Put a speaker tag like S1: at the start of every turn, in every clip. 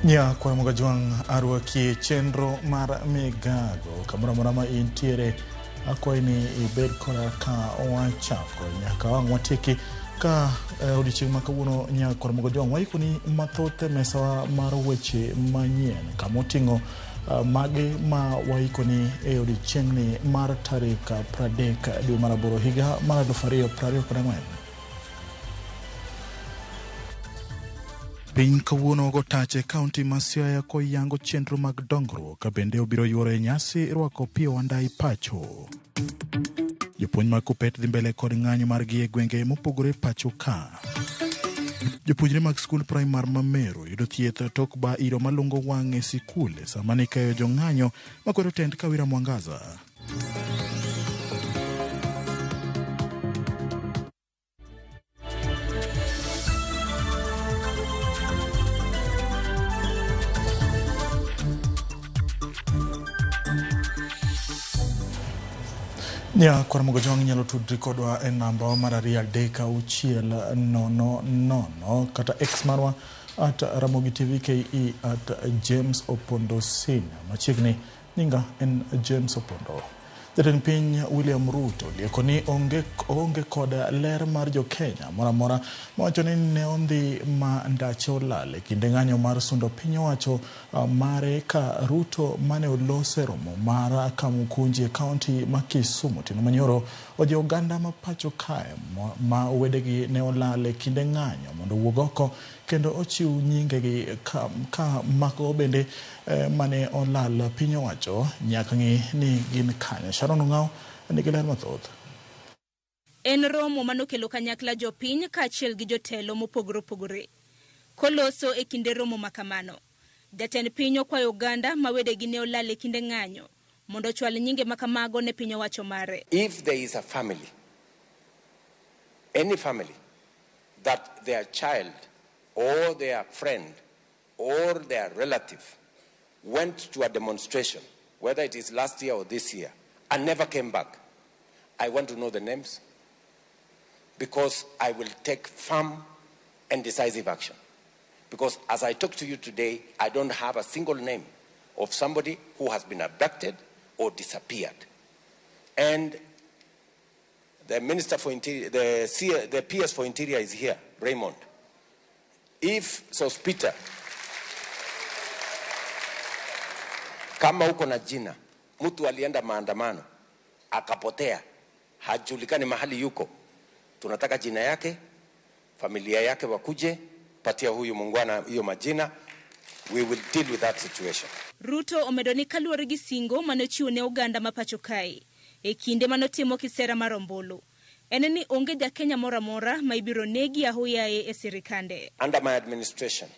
S1: Nya kwa Mogajwang' arwaki chenro mar migago kamoro amora ma intiere akwayi ni ibed koda ka wachako nyaka wang' watieki ka odiochieng' ma kawuono nyakwar Mogajwang' waikoni mathoth e mesawa mar weche manyien kama oting'o magi ma waikoni e odiochieng'ni mar tarik 30 dwe mar aboro higa mar 2024. Piny kawuono go tach e kaunti ma Siaya koyango chenro mag dongruok bende obiro yuoro e nyasi rwako Opiyo Wandayi pacho. Jopuonj mag Kuppet dhi mbele kod ng'anyo margi e gwenge mopogore pacho ka. Jopuonjre mag skund primar ma Meru yudo thieth tok ba iro malungo wang' e sikul sama nikeyo jong'anyo makwedo tend Kawira Mwangaza. Nya kwar Mogajwang' inyalo tudri kodwa e namba mar 23600 kata X marwa at Ramogi TV KE at James Opondo Senior. Machiegni nyinga en James Opondo. Jatend piny William Ruto lieko ni onge kod ler mar jo Kenya moro amora mawacho ni ne ondhi ma ndache olal e kinde ng'anyo mar sundo piny owacho mare ka Ruto mane olose romo mar Kamukunji e kaunti ma Kisumu otieno manyoro ojiwo oganda ma pacho kae ma wedegi ne olal e kinde ng'anyo mondo owuog oko kendo ochiw nyingegi ka mago bende mane olal piny owacho nyaka ng'i ni gin kanye. Sharon Ong'aw nigi ler mathoth.
S2: En romo manokelo kanyakla jopiny kaachiel gi jotelo mopogore opogore. Koloso e kinde romo makamano, jatend piny okwayo oganda ma wedegi ne olal e kinde ng'anyo mondo ochwal nyinge makamago ne piny owacho mare.
S3: If there is a family, any family, that their child or their friend or their relative went to a demonstration, whether it is last year or this year, and never came back, I want to know the names because I will take firm and decisive action. Because as I talk to you today, I don't have a single name of somebody who has been abducted or disappeared. And the Minister for Interior, the PS for Interior is here, Raymond. If Sospeter, kama uko na jina, mtu alienda maandamano, akapotea, hajulikani mahali yuko, tunataka jina yake, familia yake wakuje, patia huyu muungwana hiyo majina, we will deal with that situation.
S2: Ruto omedo ni kaluwore gi singo mane ochiwo ne oganda ma pacho kae e kinde manotimo kisera mar ombulu en ni onge ja Kenya moro amora ma ibiro negi ahoyaye e sirikande.
S3: Under my administration,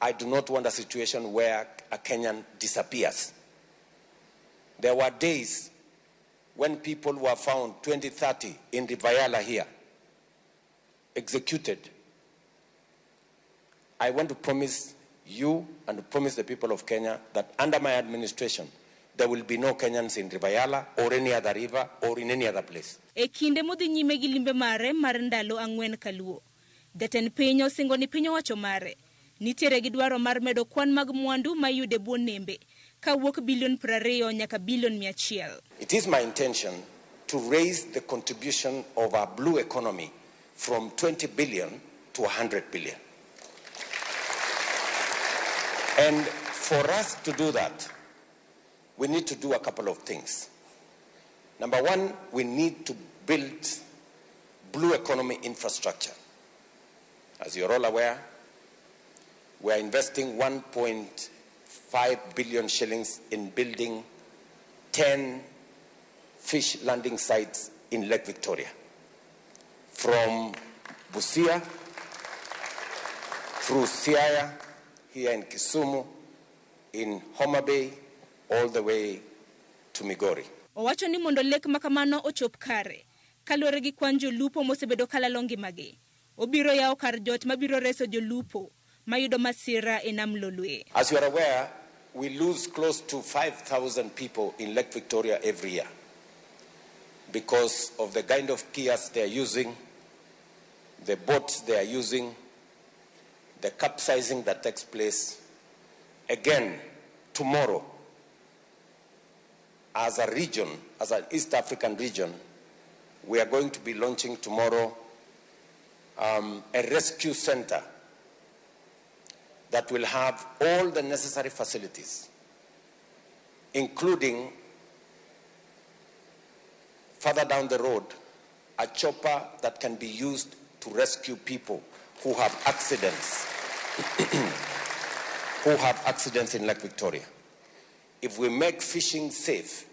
S3: I do not want a situation where a Kenyan disappears. There were days when people were found 2030 in River Yala here, executed. I want to promise you and to promise the people of Kenya that under my administration, there will be no Kenyans in River Yala or any other river or in any other place.
S2: E kinde modhi nyime gi limbe mare mar ndalo 4 kaluo, jatend piny osingo ni piny owacho mare nitiere gi dwaro mar medo kwan mag mwandu ma iyudo e bwo nembe kawuok bilion 20 nyaka bilion 100.
S3: It is my intention to raise the contribution of our blue economy from 20 billion to 100 billion. And for us to do that, we need to do a couple of things. Number one, we need to build blue economy infrastructure. As you're all aware, we are investing 1.5 billion shillings in building 10 fish landing sites in Lake Victoria. From Busia, through Siaya, here in Kisumu, in Homa Bay, all the way to Migori.
S2: Owacho ni mondo lek makamano ochop kare, kaluwore gi kwan jolupo mosebedo kalalo ngimagi, obiro yawo kar jot mabiro reso jolupo mayudo masira e nam Lolwe.
S3: As you are aware, we lose close to 5,000 people in Lake Victoria every year because of the kind of gears they are using, the boats they are using, the capsizing that takes place. Again, tomorrow, as a region, as an East African region, we are going to be launching tomorrow a rescue center that will have all the necessary facilities, including, further down the road, a chopper that can be used to rescue people who have accidents, who have accidents in Lake Victoria. If we make fishing safe,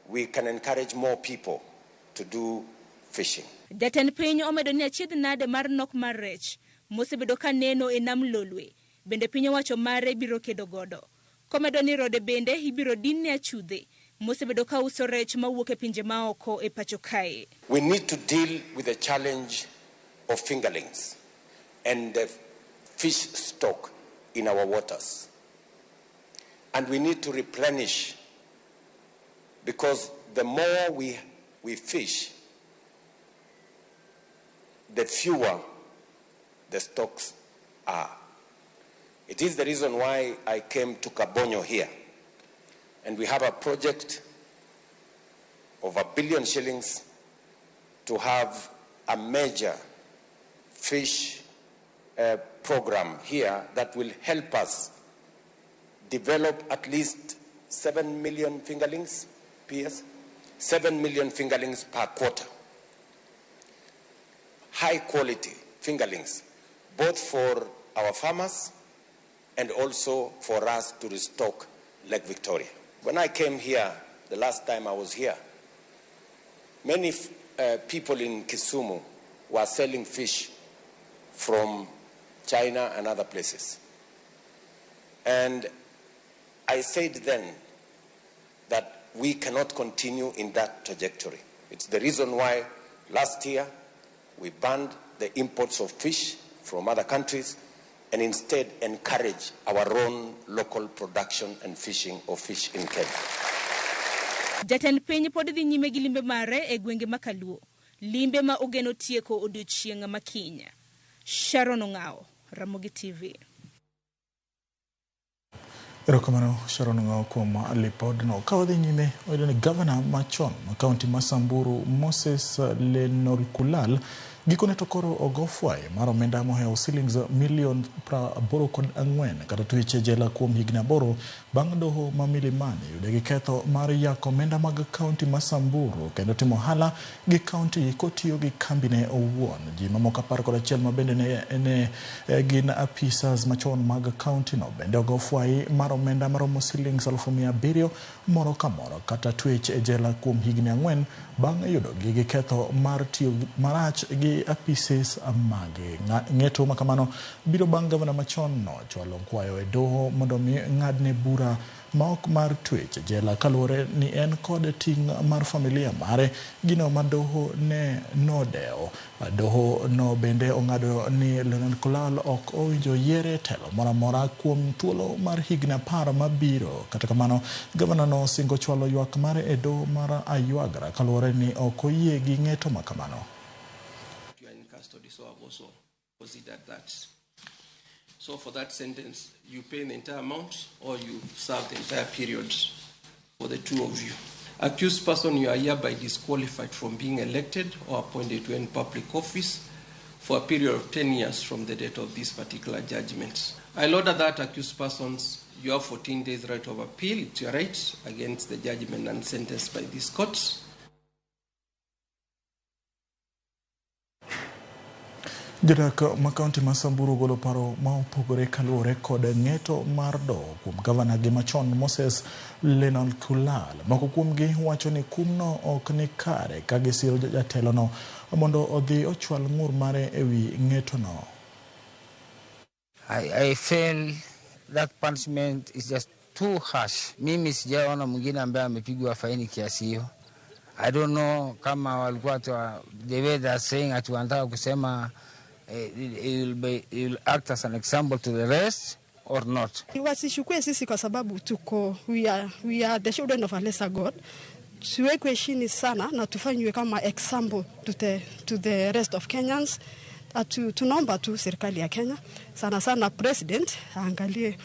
S3: we can encourage more people to do fishing.
S2: Jatend piny omedo ni achiedh nade mar nok mar rech mosebedo ka neno e nam Lolwe bende piny owacho mare biro kedo godo. Komedo ni rode bende ibiro din ne achudhe mosebedo ka uso rech mawuok e pinje maoko e pacho kae.
S3: We need to deal with the challenge of fingerlings and the fish stock in our waters. And we need to replenish, because the more we fish, the fewer the stocks are. It is the reason why I came to Kabonyo here. And we have a project of 1 billion shillings to have a major fish program here that will help us develop at least 7 million fingerlings, PS, 7 million fingerlings per quarter. High quality fingerlings, both for our farmers and also for us to restock Lake Victoria. When I came here, the last time I was here, many people in Kisumu were selling fish from China and other places. And I said then that we cannot continue in that trajectory. It's the reason why last year we banned the imports of fish from other countries and instead encourage our own local production and fishing of fish in Kenya.
S2: Jatend piny pod dhi nyime gi limbe mare e gwenge ma Kaluo, limbe ma ogeno tieko odiochieng' ma kiny. Sharon Ong'ao, Ramogi TV.
S1: Erokamano Sharon Ong'ao kuom lipodno. Ka wadhi nyime, wayudo ni gavana machon ma kaunti ma Samburu Moses Lenolkulal gikone to koro ogo fwaye mar omenda mohewo silings milion 84 kata twech e jela kuom higni 8 bang' doho ma Milimani yude gi ketho mar yako omenda mag kaunti ma Samburu kendo timo ohala gi kaunti kotiyo gi kambine owuon. Ji mamoko 11 ma bende ne gin apisas machon mag kaunti no bende ogo fwaye mar omenda maromo silings 700,000 moro ka moro kata twech e jela kuom higni 4 bang' yudo gi gi ketho mar tiyo marach gi apises mage. Ng'eto makamano biro bang' gavana machon no chwalo kwayo e doho mondo mi ng'adne bura ma ok mar twech e jela kaluwore ni en kod ting' mar familia mare, gino ma doho ne nodewo. Doho no bende ong'ado ni Lenolkulal ok owinjo yiere telo moro amora kuom thuolo mar higni 10 mabiro. Kata kamano, gavana no osingo chwalo ywak mare e doho mar Aywagra kaluwore ni ok oyie gi ng'eto makamano.
S4: Custody, so I've also considered that. So for that sentence, you pay the entire amount or you serve the entire period for the two of you. Accused person, you are hereby disqualified from being elected or appointed to any public office for a period of 10 years from the date of this particular judgment. I order that accused persons, you have 14 days right of appeal. It's your right against the judgment and sentence by this court.
S1: Jodak ma kaunti ma Samburu golo paro ma opogore kaluwore kod ng'eto mar doho kuom gavana gi machon Moses Lenolkulal. Moko kuomgi wacho ni kumno ok ni kare ka gisiro jatelono mondo odhi ochwal ng'ur mare ewi ng'etono.
S5: I feel that punishment is just too harsh. Mimi sijaona mwingine ambaye amepigwa faini kiasi hiyo. I don't know kama walikuwa the way they are saying ati wanataka kusema it will act as an example to the rest or not.
S6: Wasishukue sisi kwa sababu tuko we are the children of a lesser God. Tuwekwe chini sana na tufanywe kama example to the rest of Kenyans. Tunaomba tu serikali ya Kenya sana sana president aangalie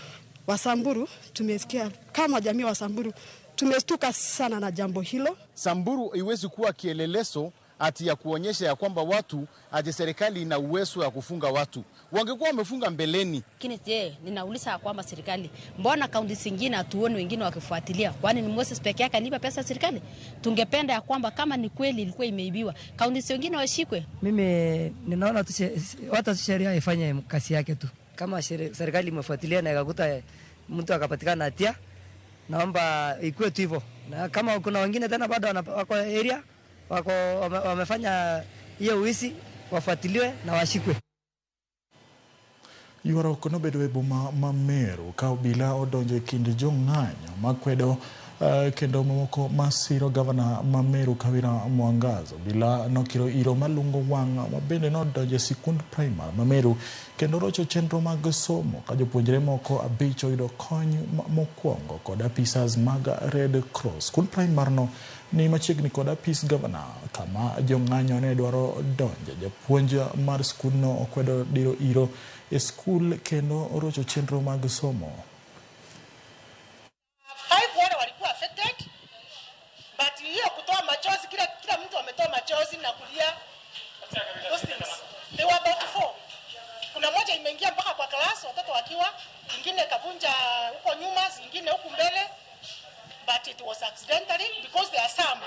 S6: Wasamburu tumesikia kama jamii wa Samburu tumestuka sana na jambo hilo.
S7: Samburu iwezi kuwa kielelezo ati ya kuonyesha ya kwamba watu ati serikali ina uwezo ya kufunga watu. Wangekuwa wamefunga mbeleni.
S8: Lakini je, ninauliza kwamba serikali, mbona kaunti zingine hatuoni wengine wakifuatilia? Kwani ni Moses peke yake alipa pesa serikali? Tungependa ya kwamba kama ni kweli ilikuwa imeibiwa, kaunti zingine washikwe.
S9: Mimi ninaona tu watu sheria ifanye kazi yake tu. Kama serikali imefuatilia na ikakuta mtu akapatikana hatia, naomba ikuwe tu hivyo. Na kama kuna wengine tena bado wako area wako wamefanya hiyo wizi, wafuatiliwe na washikwe.
S1: Ywaruok nobedo e boma ma Meru ka obila odonjo e kind jong'anyo makwedo kendo mamoko masiro gavana ma Meru Kawira Mwangaza. Obila nokiro iro malungo wang' ma bende nodonjo e sikund primar ma Meru kendo rocho chenro mag somo ka jopuonjre moko 5 oyudo kony mokwongo kod apisas mag Red Cross. Skund primar no ni machiegni kod apis gavana kama jong'anyo ne dwaro donjo. Japuonj mar skundno okwedo diro iro e skul kendo rocho chenro mag somo.
S10: 5 wale walikuwa affected, but hiyo kutoa machozi, kila mtu ametoa machozi na kulia. Those things. They were about 4. Kuna moja imeingia mpaka kwa class watoto wakiwa, ingine kavunja huko nyuma, zingine huku mbele. But it was accidentally because there are some.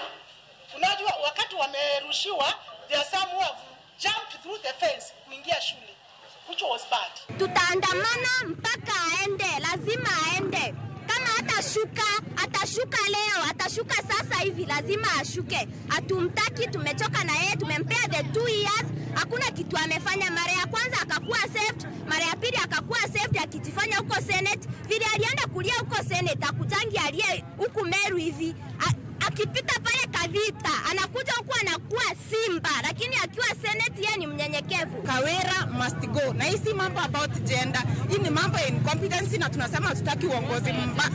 S10: Unajua wakati wamerushiwa, there are some who have jumped through the fence kuingia shule, which was bad.
S11: Tutaandamana mpaka aende, lazima aende. Kama atashuka, atashuka leo, atashuka sasa hivi, lazima ashuke. Hatumtaki, tumechoka na yeye, tumempea the 2 years, hakuna kitu amefanya. Mara ya kwanza akakuwa saved, mara ya pili akakuwa saved akijifanya huko Senate. Vile alienda kulia huko Senate, akujangi aliye huku Meru hivi. Akipita pale Kavita, anakuja huku anakuwa simba, lakini akiwa Senate yeye ni mnyenyekevu.
S12: Kawira must go. Na hii si mambo about gender, hii ni mambo ya incompetence, na tunasema hatutaki uongozi mbaya.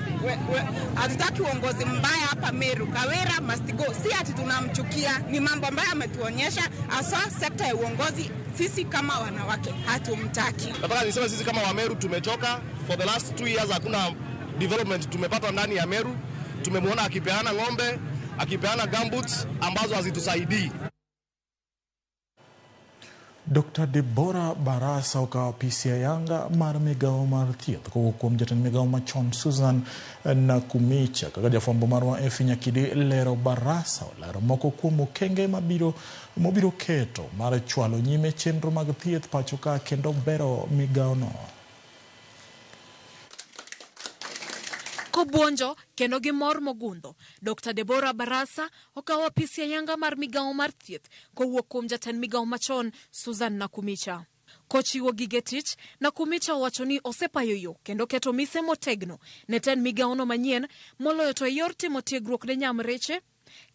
S12: Hatutaki uongozi mbaya hapa Meru. Kawira must go. Si ati tunamchukia, ni mambo ambayo ametuonyesha hasa sekta ya uongozi. Sisi kama wanawake hatumtaki.
S13: Nataka niseme sisi kama Wameru tumechoka. For the last 2 years hakuna development tumepata ndani ya Meru. Tumemwona akipeana ng'ombe, akipeana gumboots ambazo hazitusaidii.
S1: Dr. Deborah Barasa okawo apisi ayanga mar migawo mar thieth kowuok kuom jatend migawo machon Susan Nakumicha. Kaka jafwambo marwa Effie Nyakidi lero, Barasa olero moko kuom okenge mobiro keto mar chwalo nyime chenro mag thieth pacho ka kendo bero migawono.
S14: Kobuonjo kendo gi mor mogundho, Dr. Deborah Barasa okawo apisi ayanga mar migawo mar thieth kowuok kuom jatend migawo machon Susan Nakumicha. Kochiwo gige tich, Nakumicha owacho ni osepayo yo kendo keto mise motegno ne tend migawono manyien moloyo to e yor timo tiegruok ne nyamreche,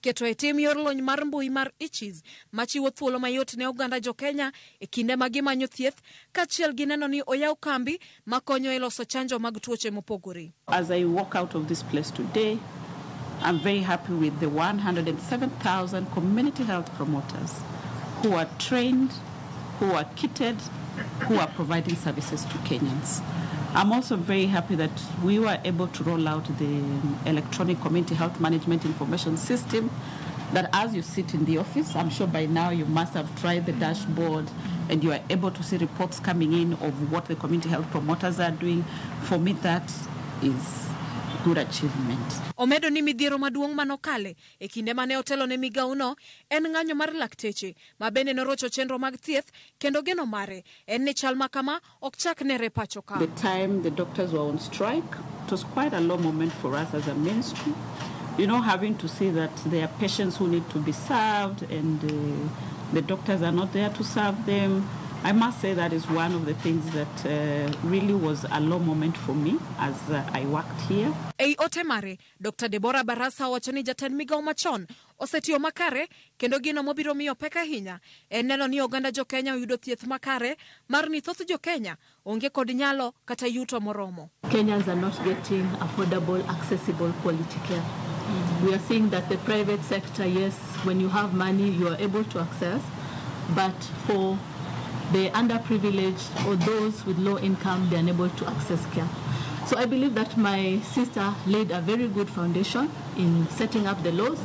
S14: keto e tim yor lony mar mbui mar ICHIS machiwo thuolo mayot ne oganda jo-Kenya e kinde ma gimanyo thieth, kaachiel gi neno ni oyaw kambi makonyo e loso chanjo mag tuoche mopogore.
S15: As I walk out of this place today, I'm very happy with the 107,000 community health promoters who are trained, who are kitted, who are providing services to Kenyans. I'm also very happy that we were able to roll out the electronic community health management information system that as you sit in the office, I'm sure by now you must have tried the dashboard and you are able to see reports coming in of what the community health promoters are doing. For me, that is good achievement.
S14: Omedo ni midhiero maduong' manokale e kinde mane otelo ne migawono en ng'anyo mar lakteche ma bende norocho chenro mag thieth, kendo geno mare en ni chal ma kama ok chak nere pacho ka.
S15: The time the doctors were on strike, it was quite a low moment for us as a ministry. You know, having to see that there are patients who need to be served and the doctors are not there to serve them. I must say that is one of the things that really was a low moment for me as I worked here.
S14: Ei ote mare, Dr. Deborah Barasa owacho ni jatend migawo machon osetiyo makare kendo gino mobiro miyo pek ahinya en neno ni oganda jo-Kenya oyudo thieth makare mar ni thoth jo-Kenya onge kod nyalo kata yuto moromo.
S16: Kenyans are not getting affordable, accessible quality care. We are seeing that the private sector, yes, when you have money, you are able to access, but for the underprivileged or those with low income, they are unable to access care. So I believe that my sister laid a very good foundation in setting up the laws.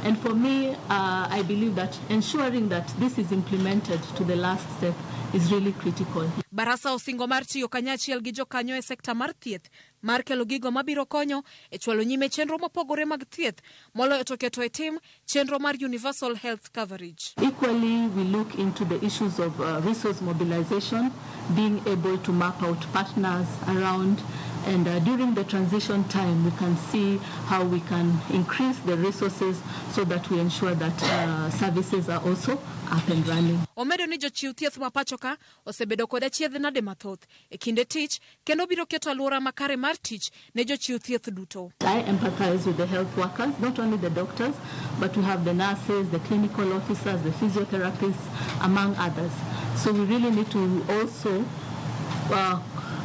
S16: And for me, I believe that ensuring that this is implemented to the last step is really critical.
S14: Barasa osingo mar tiyo kanyachiel gi jokanyo e sekta mar thieth mar kelo gigo mabiro konyo e chwalo nyime chenro mopogore mag thieth moloyo to keto e tim chenro mar universal health coverage.
S16: Equally, we look into the issues of resource mobilization, being able to map out partners around, and during the transition time, we can see how we can increase the resources so that we ensure that services are also up and running.
S14: Omedo ni jochiw thieth ma pacho ka osebedo kod achiedh nade mathoth e kinde tich kendo biro keto alwora makare mar tich ne jochiw thieth duto.
S16: I empathize with the health workers, not only the doctors, but we have the nurses, the clinical officers, the physiotherapists, among others. So we really need to also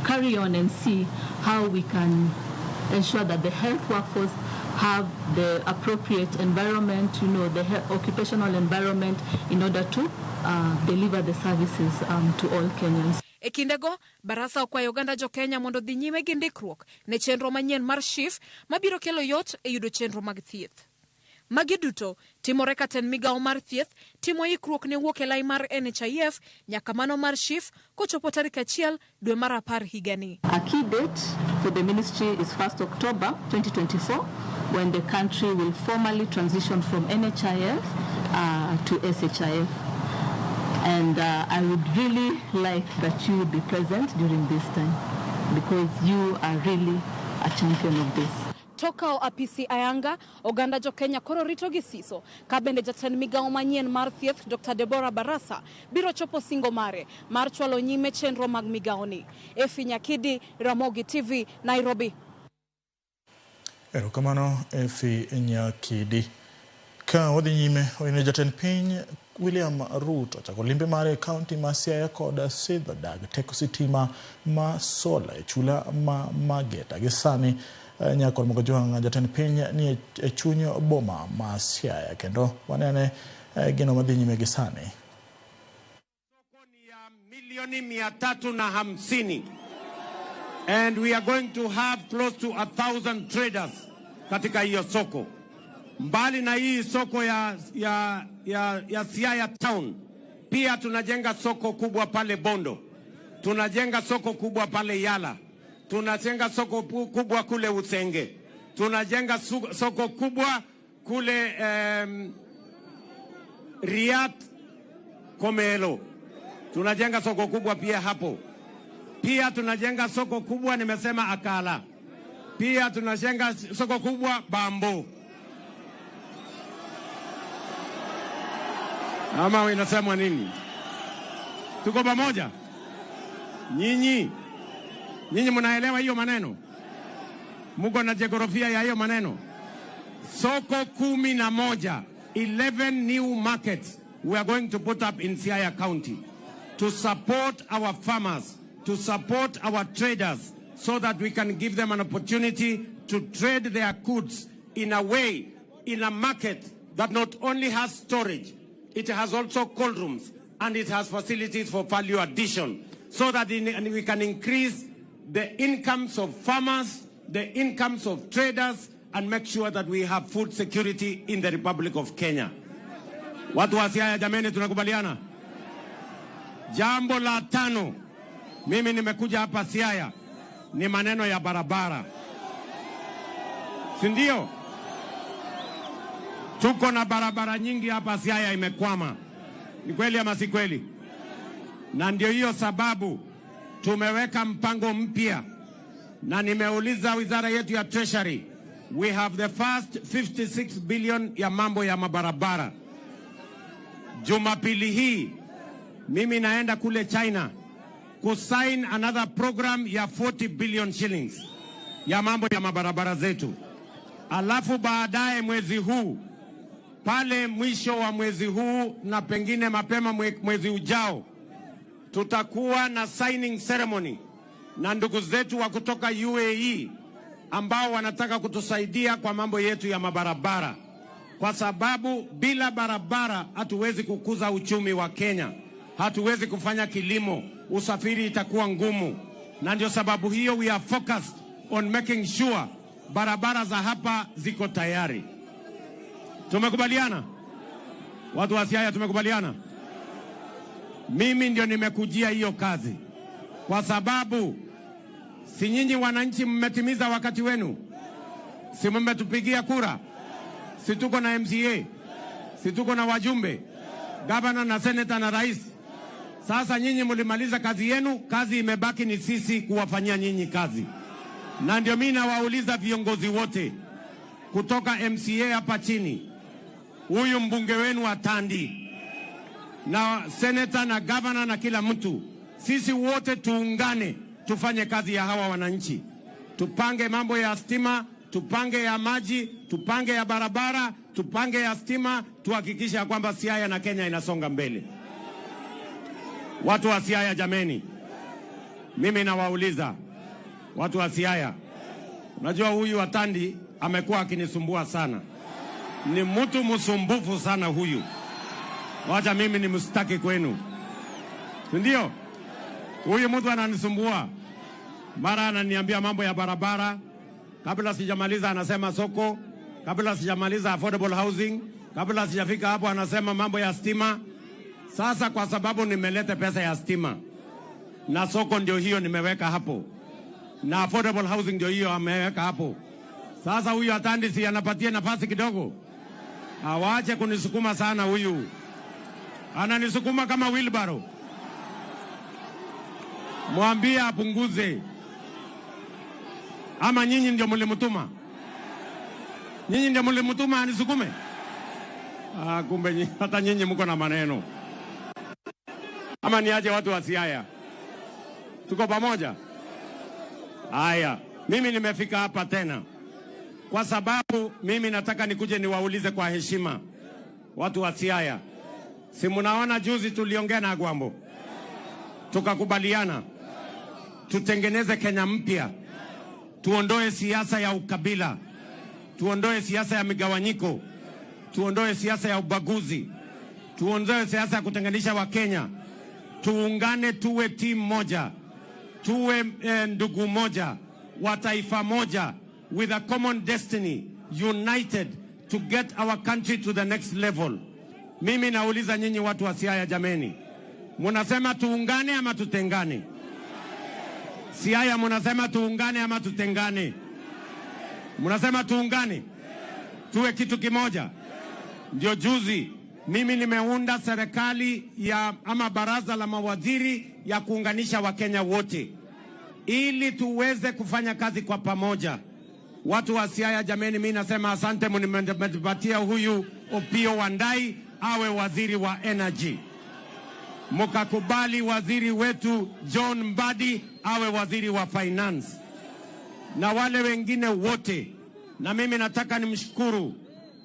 S16: carry on and see how we can ensure that the health workforce have the appropriate environment, you know, the occupational environment in order to deliver the services to all Kenyans.
S14: E kindego, Barasa okwayo oganda jo-Kenya mondo dhi nyime gi ndikruok ne chenro manyien mar SHIF mabiro kelo yot e yudo chenro mag thieth. Magi duto timore ka tend migawo mar thieth timo ikruok ne wuok e lai mar NHIF nyaka mano mar SHIF kochopo tarik 1 dwe mar 10 higani.
S16: A key date for the ministry is 1st October 2024, when the country will formally transition from NHIF to SHIF. And I would really like that you would be present during this time, because you are really a champion of this.
S14: Tokawo apisi ayanga, oganda jo Kenya koro rito gi siso ka bende jatend migawo manyien mar thieth Dr. Deborah Barasa biro chopo singo mare mar chwalo nyime chenro mag migawoni. Efi Nyakidi, Ramogi TV, Nairobi.
S1: Erokamano Efi Nyakidi. Ka wadhi nyime, oyine jatend piny William Ruto ochako limbe mare e kaunti ma Siaya kod sidho dag teko sitima ma sola e chula ma Mageta. Gi sani nyakor Mokojwang' jatend piny ni e chuny boma ma Siaya kendo wanene gino madhi nyime gi sani.
S17: Milioni 350, and we are going to have close to 1,000 traders katika hiyo soko. Mbali na hii soko ya Siaya town, pia tunajenga soko kubwa pale Bondo, tunajenga soko kubwa pale Yala, tunajenga soko kubwa kule Usenge, tunajenga soko kubwa kule Riat Komelo, tunajenga soko kubwa pia hapo. Pia tunajenga soko kubwa, nimesema Akala, pia tunajenga soko kubwa Bambo. Ama inasemwa nini? Tuko pamoja? Nyinyi mnaelewa hiyo maneno? Muko na jiografia ya hiyo maneno? Soko 11, 11 new markets we are going to put up in Siaya County to support our farmers, to support our traders, so that we can give them an opportunity to trade their goods in a way, in a market that not only has storage, it has also cold rooms, and it has facilities for value addition, so that we can increase the incomes of farmers, the incomes of traders, and make sure that we have food security in the Republic of Kenya. Watu wa Siaya jameni, tunakubaliana? Jambo la tano, mimi nimekuja hapa Siaya, ni maneno ya barabara. Si ndio? Tuko na barabara nyingi hapa Siaya imekwama. Ni kweli ama si kweli? Na ndio hiyo sababu tumeweka mpango mpya. Na nimeuliza wizara yetu ya Treasury, we have the first 56 billion ya mambo ya mabarabara. Jumapili hii mimi naenda kule China kusign another program ya 40 billion shillings ya mambo ya mabarabara zetu. Alafu baadaye mwezi huu, pale mwisho wa mwezi huu na pengine mapema mwezi ujao, tutakuwa na signing ceremony na ndugu zetu wa kutoka UAE ambao wanataka kutusaidia kwa mambo yetu ya mabarabara. Kwa sababu bila barabara hatuwezi kukuza uchumi wa Kenya, hatuwezi kufanya kilimo, usafiri itakuwa ngumu. Na ndio sababu hiyo we are focused on making sure barabara za hapa ziko tayari. Tumekubaliana? Watu wa Siaya tumekubaliana? Mimi ndio nimekujia hiyo kazi. Kwa sababu si nyinyi wananchi mmetimiza wakati wenu. Si mmetupigia kura. Si tuko na MCA. Si tuko na wajumbe, gavana na seneta na rais. Sasa nyinyi mlimaliza kazi yenu, kazi imebaki ni sisi kuwafanyia nyinyi kazi. Na ndio mimi nawauliza viongozi wote kutoka MCA hapa chini, huyu mbunge wenu wa Tandi na seneta na gavana na kila mtu, sisi wote tuungane tufanye kazi ya hawa wananchi. Tupange mambo ya stima, tupange ya maji, tupange ya barabara, tupange ya stima, tuhakikishe ya kwamba Siaya na Kenya inasonga mbele. Watu wa Siaya jameni, mimi nawauliza watu wa Siaya, unajua huyu wa Tandi amekuwa akinisumbua sana. Ni mtu msumbufu sana huyu. Wacha mimi nimstaki kwenu. Ndio? Huyu mtu ananisumbua. Mara ananiambia mambo ya barabara, kabla sijamaliza anasema soko, kabla sijamaliza affordable housing, kabla sijafika hapo anasema mambo ya stima. Sasa kwa sababu nimeleta pesa ya stima na soko ndio hiyo nimeweka hapo, na affordable housing ndio hiyo ameweka hapo. Sasa huyu Atandi si anapatia nafasi kidogo? Awache kunisukuma sana huyu. Ananisukuma kama wheelbarrow. Mwambie apunguze. Ama nyinyi ndio mlimtuma? Nyinyi ndio mlimtuma anisukume? Ah, kumbe hata nyinyi mko na maneno. Ama niaje watu wa Siaya? Tuko pamoja? Haya, mimi nimefika hapa tena kwa sababu mimi nataka nikuje niwaulize kwa heshima watu wa Siaya. Si mnaona juzi tuliongea na Agwambo, tukakubaliana tutengeneze Kenya mpya, tuondoe siasa ya ukabila, tuondoe siasa ya migawanyiko, tuondoe siasa ya ubaguzi, tuondoe siasa ya kutenganisha Wakenya. Tuungane, tuwe timu moja, tuwe ndugu moja, wa taifa moja, with a common destiny, united to get our country to the next level. Mimi nauliza nyinyi watu wa Siaya jameni, munasema tuungane ama tutengane? Siaya munasema tuungane ama tutengane? Munasema tuungane, tuwe kitu kimoja. Ndio juzi mimi nimeunda serikali ya ama baraza la mawaziri ya kuunganisha Wakenya wote ili tuweze kufanya kazi kwa pamoja. Watu wa Siaya jameni, mimi nasema asante, mnimepatia huyu Opiyo Wandayi awe waziri wa energy. Mkakubali waziri wetu John Mbadi awe waziri wa finance, na wale wengine wote. Na mimi nataka nimshukuru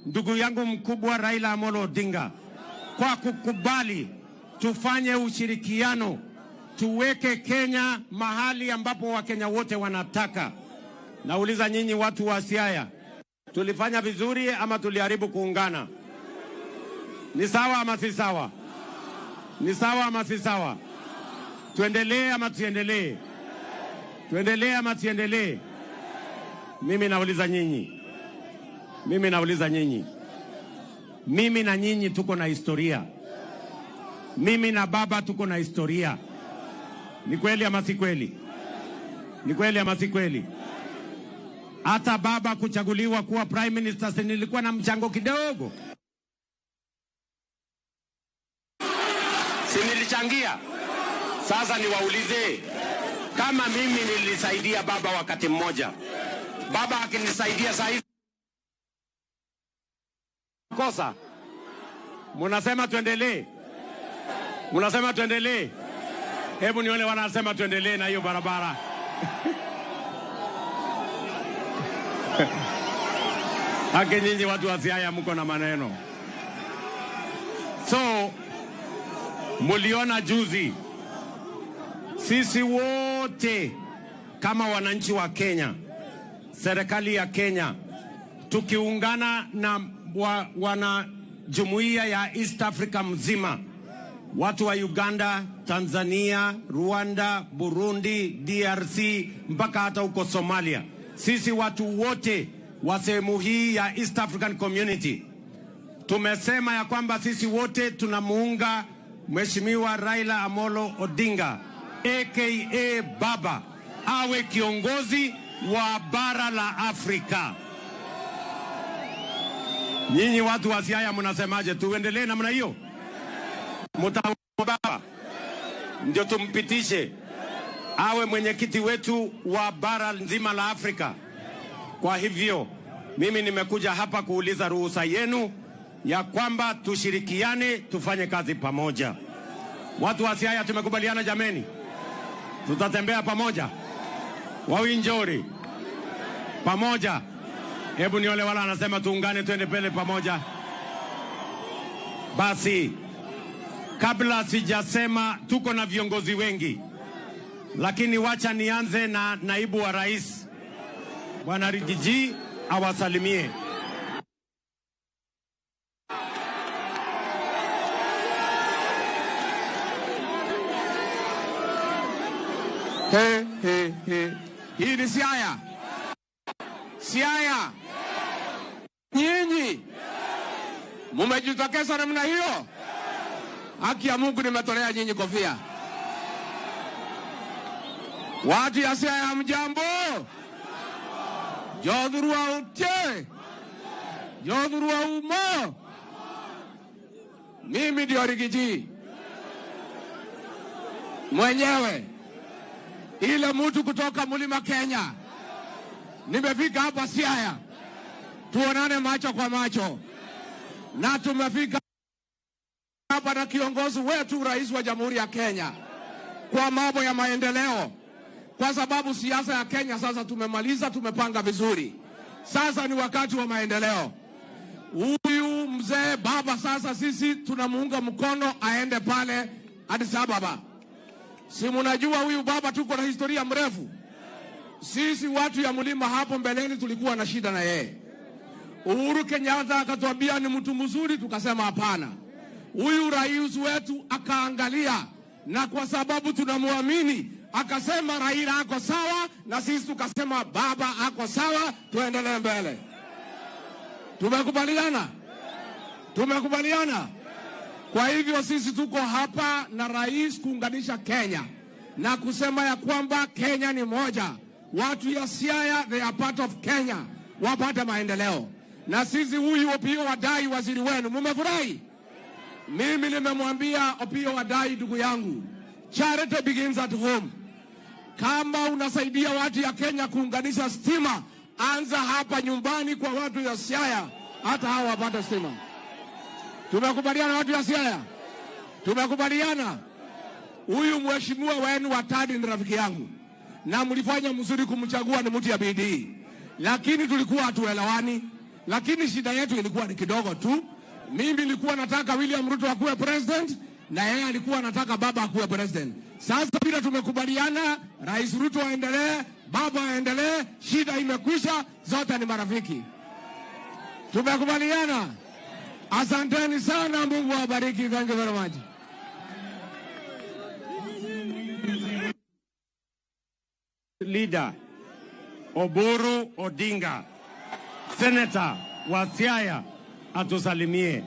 S17: ndugu yangu mkubwa Raila Amolo Odinga kwa kukubali tufanye ushirikiano, tuweke Kenya mahali ambapo Wakenya wote wanataka. Nauliza nyinyi watu wa Siaya, tulifanya vizuri ama tuliharibu kuungana? Ni sawa ama si sawa? Ni sawa ama si sawa? Tuendelee ama tuendelee? Tuendelee ama tuendelee? Mimi nauliza nyinyi. Mimi nauliza nyinyi. Mimi na nyinyi tuko na historia. Mimi na baba tuko na historia. Ni kweli ama si kweli? Ni kweli ama si kweli? Hata baba kuchaguliwa kuwa prime minister, si nilikuwa na mchango kidogo? Si nilichangia? Sasa niwaulize, kama mimi nilisaidia baba wakati mmoja, baba akinisaidia saa hizi kosa, munasema tuendelee? Munasema tuendelee? Hebu nione wanasema tuendelee na hiyo barabara. Haki nyinyi watu wa Siaya mko na maneno. So muliona juzi sisi wote kama wananchi wa Kenya, serikali ya Kenya, tukiungana na wana jumuiya ya East Africa mzima, watu wa Uganda, Tanzania, Rwanda, Burundi, DRC, mpaka hata huko Somalia, Sisi watu wote wa sehemu hii ya East African Community tumesema ya kwamba sisi wote tunamuunga Mheshimiwa Raila Amolo Odinga aka Baba awe kiongozi wa bara la Afrika. Nyinyi watu wa Siaya mnasemaje? Tuendelee namna hiyo? Mtamuunga Baba ndio tumpitishe awe mwenyekiti wetu wa bara nzima la Afrika. Kwa hivyo mimi nimekuja hapa kuuliza ruhusa yenu ya kwamba tushirikiane, tufanye kazi pamoja. Watu wa Siaya tumekubaliana jameni, tutatembea pamoja, wawinjori pamoja. Hebu niole wala anasema tuungane, twende mbele pamoja. Basi kabla sijasema, tuko na viongozi wengi, lakini wacha nianze na naibu wa rais Bwana Rigiji awasalimie.
S18: He, he, he. Hii ni Siaya. Siaya. Nyinyi mumejitokeza namna hiyo. Haki ya Mungu nimetolea nyinyi kofia. Watu ya Siaya mjambo. Jothurwa utie. Jothurwa umo. Mimi ndio Rigiji mwenyewe, ile mtu kutoka Mlima Kenya. Nimefika hapa Siaya tuonane macho kwa macho, na tumefika hapa na kiongozi wetu rais wa Jamhuri ya Kenya kwa mambo ya maendeleo, kwa sababu siasa ya Kenya sasa tumemaliza, tumepanga vizuri. Sasa ni wakati wa maendeleo. Huyu mzee baba sasa sisi tunamuunga mkono aende pale Addis Ababa. Si mnajua huyu baba tuko na historia mrefu. Sisi watu ya mlima hapo mbeleni tulikuwa na shida na yeye. Uhuru Kenyatta akatuambia ni mtu mzuri, tukasema hapana. Huyu rais wetu akaangalia, na kwa sababu tunamuamini akasema Raila ako sawa, na sisi tukasema baba ako sawa, tuendelee mbele. Tumekubaliana? Tumekubaliana? Kwa hivyo sisi tuko hapa na rais kuunganisha Kenya na kusema ya kwamba Kenya ni moja. Watu ya Siaya, they are part of Kenya, wapate maendeleo. Na sisi huyu Opiyo Wandayi waziri wenu, mumefurahi? Mimi nimemwambia Opiyo Wandayi ndugu yangu, charity begins at home. Kama unasaidia watu ya Kenya kuunganisha stima, anza hapa nyumbani kwa watu ya Siaya, hata hawa wapate stima. Tumekubaliana watu ya Siaya? Tumekubaliana? Huyu mheshimiwa wenu wa Tadi ni rafiki yangu, na mlifanya mzuri kumchagua, ni mtu ya bidii, lakini tulikuwa hatuelewani. Lakini shida yetu ilikuwa ni kidogo tu. Mimi nilikuwa nataka William Ruto akuwe president, na yeye alikuwa anataka baba akuwe president. Sasa bila tumekubaliana, Rais Ruto aendelee, baba aendelee, shida imekwisha, zote ni marafiki. Tumekubaliana. Asanteni sana, Mungu awabariki. Thank you very much.
S17: Leader Oburu Odinga, Senator wa Siaya, atusalimie.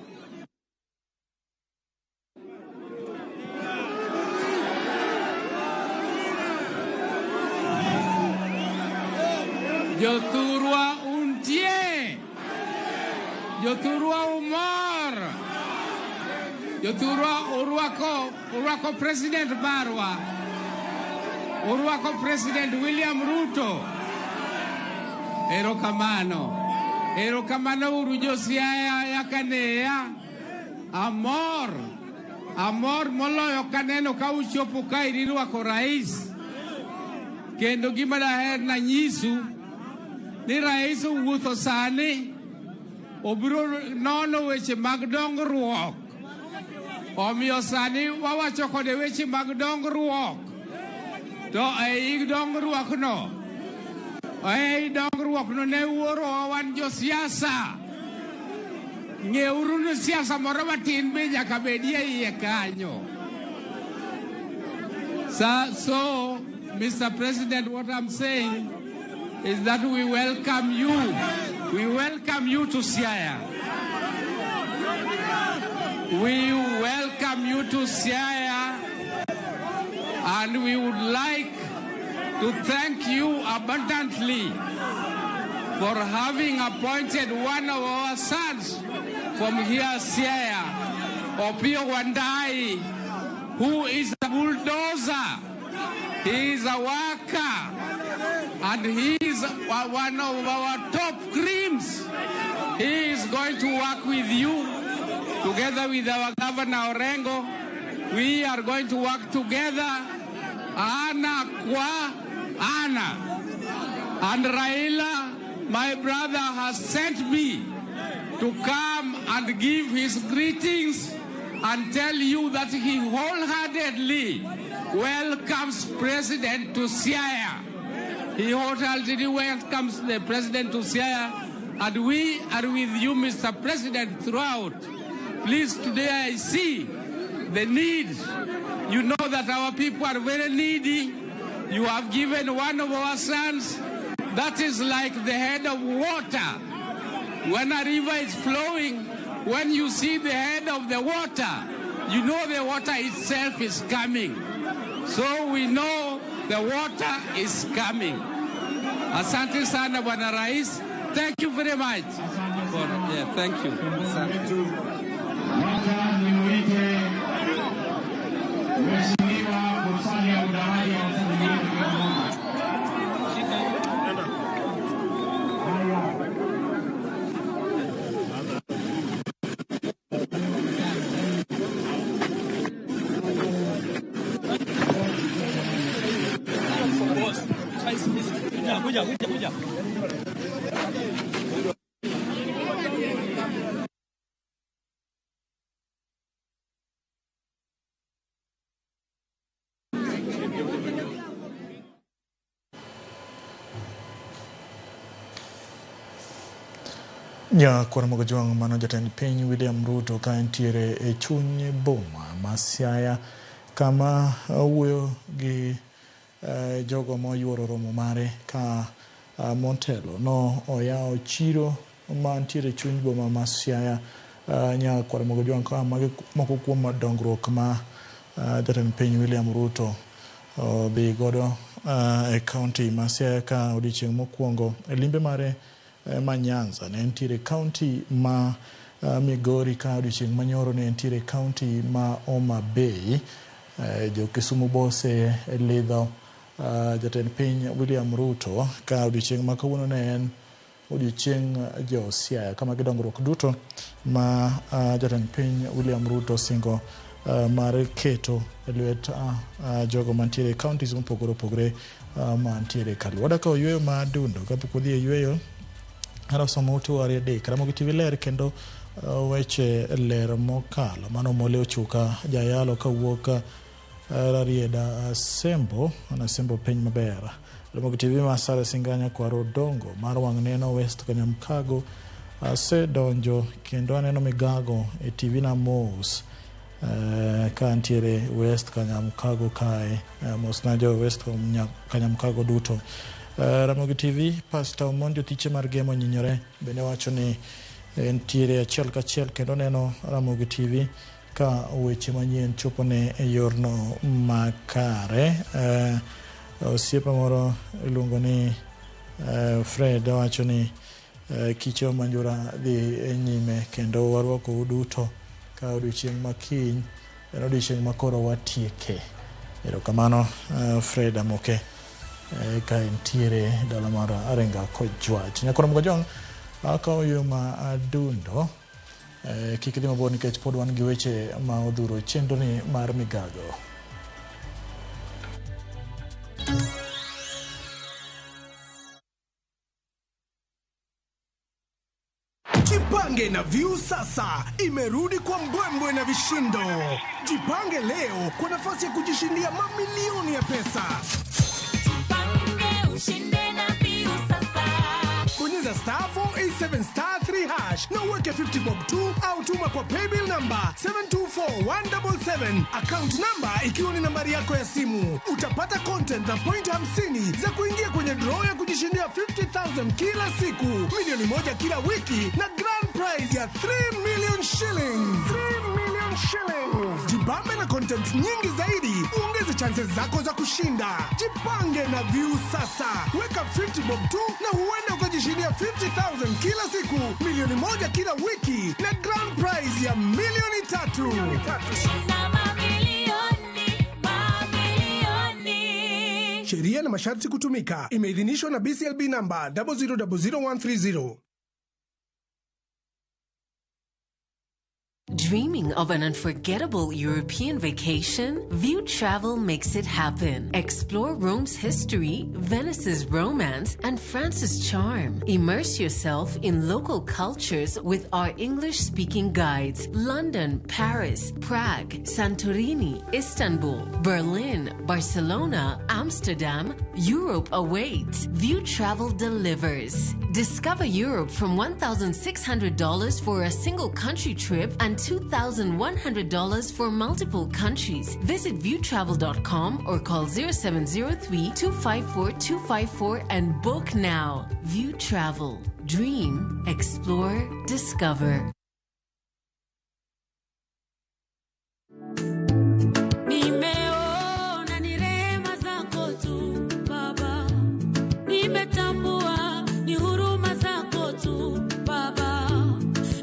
S19: Jothurwa untie. Jothurwa umor. Jothurwa urwako President marwa. Urwako President William Ruto. Erokamano. Erokamano uru jo Siaya yakaneya. Amor. Amor moloyo kaneno ka uchopo ka irwako rais. Kendo gima daher na nyisu ni rais owuotho sani obiro nono weche mag dongruok. Omiyo sani wawacho kode weche mag dongruok. To ei dongruok no, ei dongruok no ne wuoro wan josiasa. Ng'euru ni siasa moro matin be nyaka bedie iye kanyo. So, Mr. President, what I'm saying is that we welcome you. We welcome you to Siaya. We welcome you to Siaya, and we would like to thank you abundantly for having appointed one of our sons from here, Siaya, Opiyo Wandayi, who is a bulldozer. He is a worker, and he is one of our top creams. He is going to work with you, together with our governor Orengo. We are going to work together, ana kwa ana. And Raila, my brother, has sent me to come and give his greetings and tell you that he wholeheartedly welcomes President to Siaya. He wholeheartedly welcomes the President to Siaya, and we are with you, Mr. President, throughout. Please, today I see the need. You know that our people are very needy. You have given one of our sons that is like the head of water. When a river is flowing, when you see the head of the water, you know the water itself is coming. So we know the water is coming. Asante sana, Bwana Rais. Thank you very much. Yeah, thank you. Asante.
S1: Nyakwar Mogajwang' mano jatend piny William Ruto ka entiere e chuny boma ma Siaya kama wuoyo gi jogo moyuoro romo mare ka motelo no oyawo chiro mantiere e chuny boma ma Siaya. Nyakwar Mogajwang' ka magi moko kuom dongruok ma jatend piny William Ruto dhi godo e kaunti ma Siaya ka odiochieng' mokwongo e limbe mare ma Nyanza ne nitiere kaunti ma Migori ka odiochieng' manyoro ne nitiere kaunti ma Homa Bay. Jo Kisumu Bose lidho jatend piny William Ruto ka odiochieng' ma kawuono ne en odiochieng' jo Siaya kama gidongruok duto ma jatend piny William Ruto singo mar keto e lwet jogo mantiere e counties mopogore opogore mantiere kaluo. Wadaka oyweyo ma dundo kapok wadhi e yweyo Arasomo utu ariyo adek Ramogi TV ler kendo weche ler mokalo. Mano Mole Ochuka jayalo kawuok Rarieda Sembo ana Sembo piny maber. Ramogi TV Masara Singanya kwaro Odongo mar wang' neno West Kanyamkago asedonjo kendo aneno migago e TV na mos ka ntiere West Kanyamkago kae mos na jo West Kanyamkago duto. Ramogi TV Pastor Omondi Otiche mar Gemo Nyinyore bende wacho ni entiere achiel kachiel kendo neno Ramogi TV ka weche manyien chopo ne e yorno makare. Osiepa moro iluongo ni Fred wacho ni kicho manjura dhi nyime kendo warwako duto ka odiochieng' ma kiny en odiochieng' ma koro watieke. Erokamano Fred Amoke ka entiere dala mar Arenga Kojwach. Nyakwar Mogajwang' akawo yo ma adundo kik idhi mabor nikech pod wan gi weche ma odhuro chenro ni mar migago.
S20: Jipange na Viusasa imerudi kwa mbwembwe na vishindo. Jipange leo kwa nafasi ya kujishindia mamilioni ya pesa. Ushinde na Viusasa. Bonyeza star 487 star 3 hash Cash na uweke 50 bob tu au tuma kwa paybill number 724177, account number ikiwa ni nambari yako ya simu. Utapata content na point 50 za kuingia kwenye draw ya kujishindia 50,000 kila siku, milioni 1 kila wiki na grand prize ya 3 million shillings. 3 million shillings. Jibambe na content nyingi zaidi, uongeze chances zako za kushinda. Jipange na View sasa. Weka 50 bob tu na huenda ukajishindia 50,000 kila siku, milioni 1 kila wiki na grand prize ya milioni 3. Sheria na masharti kutumika. Imeidhinishwa na BCLB number 0000130.
S21: Dreaming of an unforgettable European vacation? View Travel makes it happen. Explore Rome's history, Venice's romance, and France's charm. Immerse yourself in local cultures with our English-speaking guides. London, Paris, Prague, Santorini, Istanbul, Berlin, Barcelona, Amsterdam. Europe awaits. View Travel delivers. Discover Europe from $1,600 for a single country trip and $2,100 for multiple countries. Visit viewtravel.com or call 0703 254 254 and book now. View Travel. Dream, explore, discover.
S22: Nimeona ni rehema zako tu Baba, nimetambua ni huruma zako tu Baba,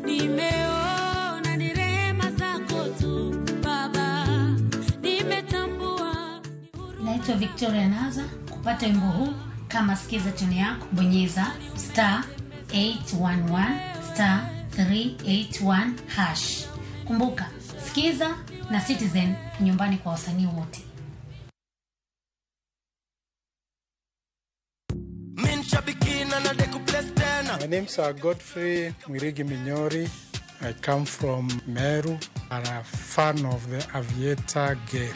S22: nimeona ni rehema zako tu Baba, nimetambua.
S23: Naitwa Victoria Naza. Kupata wimbo huu kama sikiza tune yako, bonyeza star 811 star 381 hash. Kumbuka, sikiza na Citizen nyumbani kwa wasanii wote.
S24: My name's Godfrey Mwirigi Minyori. I come from Meru and I'm a fan of the Aviator game.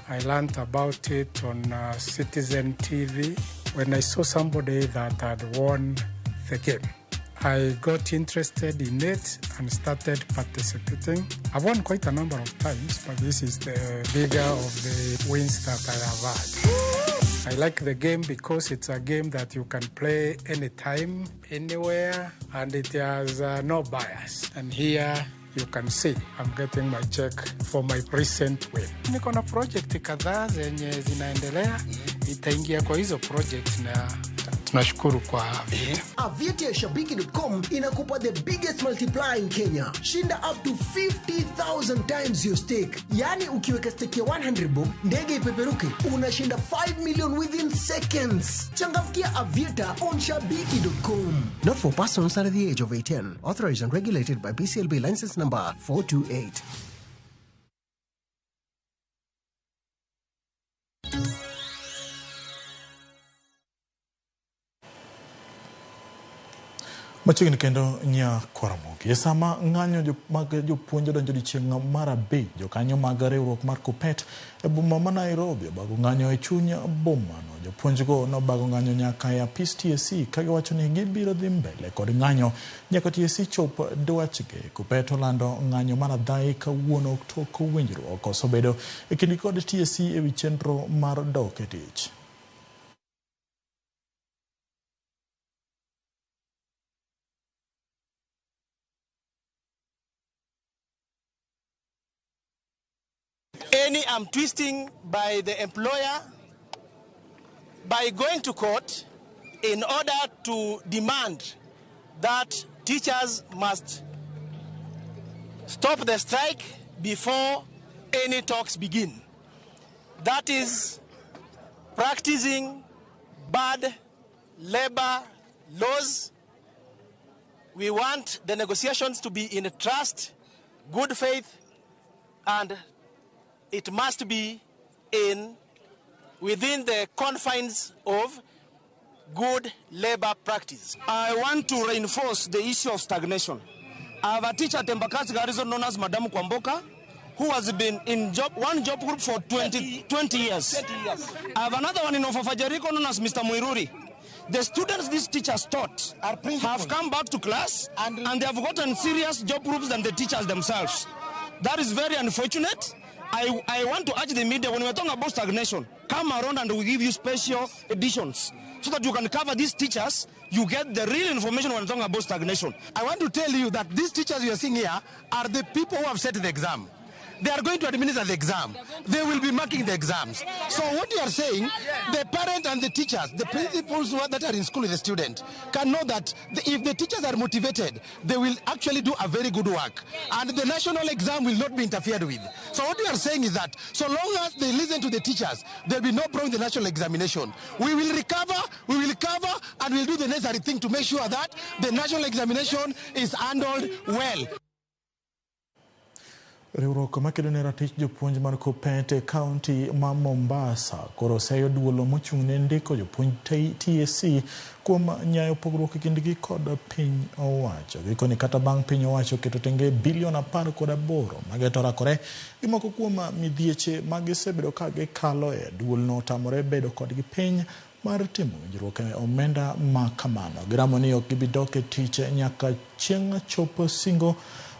S24: I learned about it on Citizen TV when I saw somebody that had won the game. I got interested in it and started participating. I've won quite a number of times, but this is the bigger of the wins that I have had. I like the game because it's a game that you can play anytime, anywhere, and it has no bias. And here you can see I'm getting my check for my recent win. Niko na project kadhaa zenye zinaendelea, itaingia kwa hizo project na tunashukuru kwa Aviator.
S25: Aviator Shabiki.com inakupa the biggest multiplier in Kenya. Shinda up to 50,000 times your stake. Yani ukiweka stake ya 100 bob, ndege ipeperuke, unashinda 5 million within seconds. Changamkia Aviator on Shabiki.com. Not for persons under the age of 18. Authorized and regulated by BCLB license number 428.
S1: Machiegni kendo nya Kwaramogi. E sama ng'anyo mag jopuonj odonjo odiechieng' mar 5, jokanyo mag riwruok mar KUPPET e boma ma Nairobi obago ng'anyo e chuny bomano. Jopuonjgo nobago ng'anyo nyaka e apis TSC ka giwacho ni gibiro dhi mbele kod ng'anyo nyaka TSC chop dwachgi. KUPPET olando ng'anyo mar adhayi kawuono tok winjruok osebedo e kindgi kod TSC ewi chenro mar dok e tich.
S4: Any arm twisting by the employer by going to court in order to demand that teachers must stop the strike before any talks begin. That is practicing bad labor laws. We want the negotiations to be in trust, good faith, and it must be in within the confines of good labor practice.
S26: I want to reinforce the issue of stagnation. I have a teacher at Embakasi Garrison known as Madam Kwamboka, who has been in one job group for 20 years. I have another one in Ofafa Jericho known as Mr. Muiruri. The students these teachers taught have come back to class and they have gotten serious job groups than the teachers themselves. That is very unfortunate. I want to urge the media, when we're talking about stagnation, come around and we give you special editions so that you can cover these teachers, you get the real information when we're talking about stagnation.
S2: I want to tell you that these teachers you are seeing here are the people who have set the exam. They are going to administer the exam. They will be marking the exams. So what you are saying, the parent and the teachers, the principals that are in school with the student, can know that if the teachers are motivated, they will actually do a very good work. And the national exam will not be interfered with. So what you are saying is that so long as they listen to the teachers, there will be no problem with the national examination. We will recover, we will cover, and we'll do the necessary thing to make sure that the national examination is handled well.
S1: Riwruok makedo ne ratich jopuonj mar Kuppet e kaunti ma Mombasa koro oseyo duolo mochung' ne ndiko jopuonj TSC kuom nyayo pogruok e kindgi kod piny owacho. Gikoni kata bang' piny owacho keto tenge bilion 18 mageto rakore gi moko kuom midhieche magisebedo ka gikaloe, duolno otamore bedo kodgi piny mar timo winjruok e omenda ma kamano. Giramo ni ok gibi dok e tich nyaka chieng' chop singo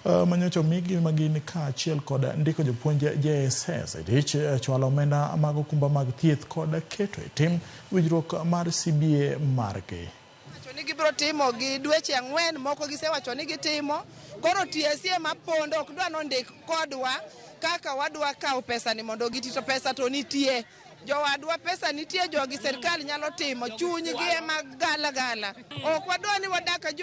S1: manyocha omigi magin kaachiel kod ndiko jopuonj JSS e tich, chwalo omenda mag okumba mag thieth kod keto e tim winjruok mar CBA margi.
S3: Wacho ni gibiro timo gi dweche 4 moko gisewacho ni gitimo. Koro TSC mapondo ok dwa nondik kodwa kaka wadwa kawo pesa ni mondo giti, to pesa to nitie. Jowadwa pesa nitie, jogi serikal nyalo timo, chunygi ema gala gala. Ok wadwa ni wadak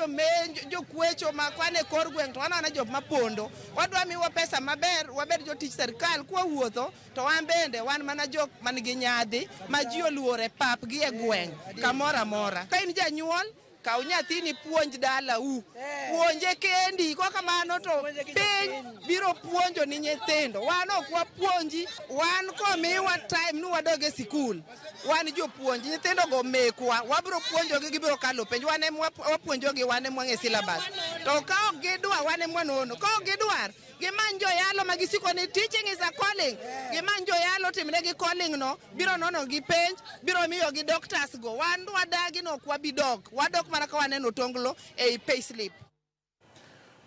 S3: jokwecho ma kwane kor gweng' to wanana jok mapondo. Wadwa miwa pesa maber, wabed jotich serikal kwawuotho to wan bende wan mana jok man gi nyadhi ma ji oluoro e pap gi e gweng' kamoro amora. Ka in janyuol, kaw nyathini puonj dalau, puonje kendi, kok kamano to piny biro puonjo ni nyithindo. Wan ok wapuonji, wan komiwa time ni wadog e sikul, wan jopuonj, nyithindo go mekwa, wabiro puonjogi, gibiro kalo penj, wan ema wapuonjogi, wan ema wang'e syllabus. To ka ok gidwar, wan ema wanono. Ka ok gidwar, gimany joyalo ma gisiko ni teaching is a calling. Gimany joyalo timnegi calling no, biro nono gi penj, biro miyogi doctors go. Wan wadagi no ok wabi dok, wadok mana ka waneno tonglo ei payslip.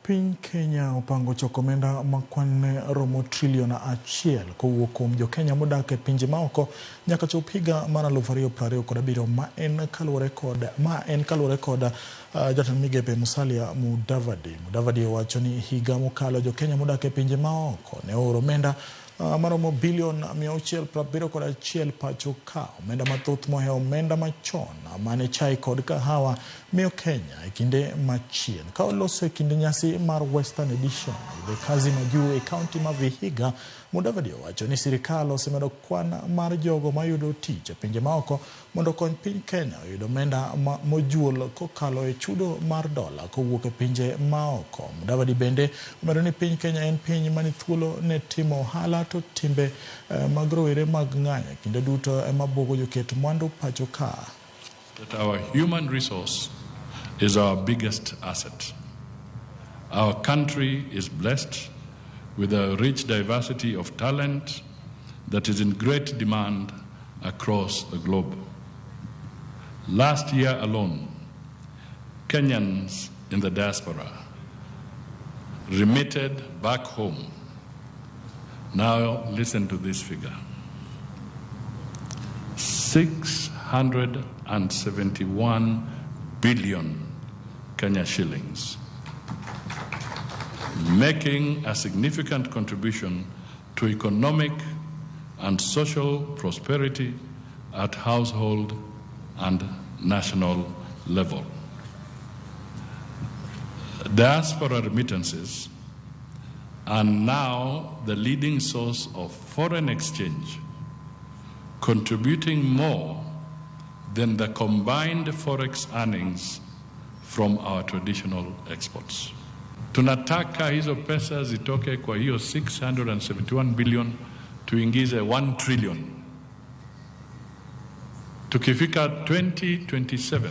S1: Piny Kenya opango choko omenda ma kwan romo trilion 1 kowuok kuom jokenya modak e pinje maoko nyaka chop higa mar 2027 ma en kaluwore kod jatend migepe Musalia Mudavadi. Mudavadi owacho ni higa mokalo jokenya modak e pinje maoko ne ooro omenda maromo bilion 671 pacho ka, omenda mathoth mohewo omenda machon mane chai kod kahawa miyo Kenya e kinde machien. Ka oloso e kinde nyasi mar Western Edition e kazi majuu e kaunti ma Vihiga, Mudavadi owacho ni sirikal osemedo kwan mar jogo mayudo tich e pinje maoko mondo okony piny Kenya oyud omenda mojuol kokalo e chudo mar dola kowuok e pinje maoko. Mudavadi bende omedo ni piny Kenya en piny mani thuolo ne timo ohala to timbe mag rowere mag ng'anyo kinde duto ema buogo joket mwandu pacho ka.
S5: That our human resource is our biggest asset. Our country is blessed with a rich diversity of talent that is in great demand across the globe. Last year alone, Kenyans in the diaspora remitted back home. Now listen to this figure. 671 billion Kenya shillings, making a significant contribution to economic and social prosperity at household and national level. Diaspora remittances are now the leading source of foreign exchange, contributing more than the combined forex earnings from our traditional exports. Tunataka hizo pesa zitoke kwa hiyo 671 billion tuingize 1 trillion. Tukifika 2027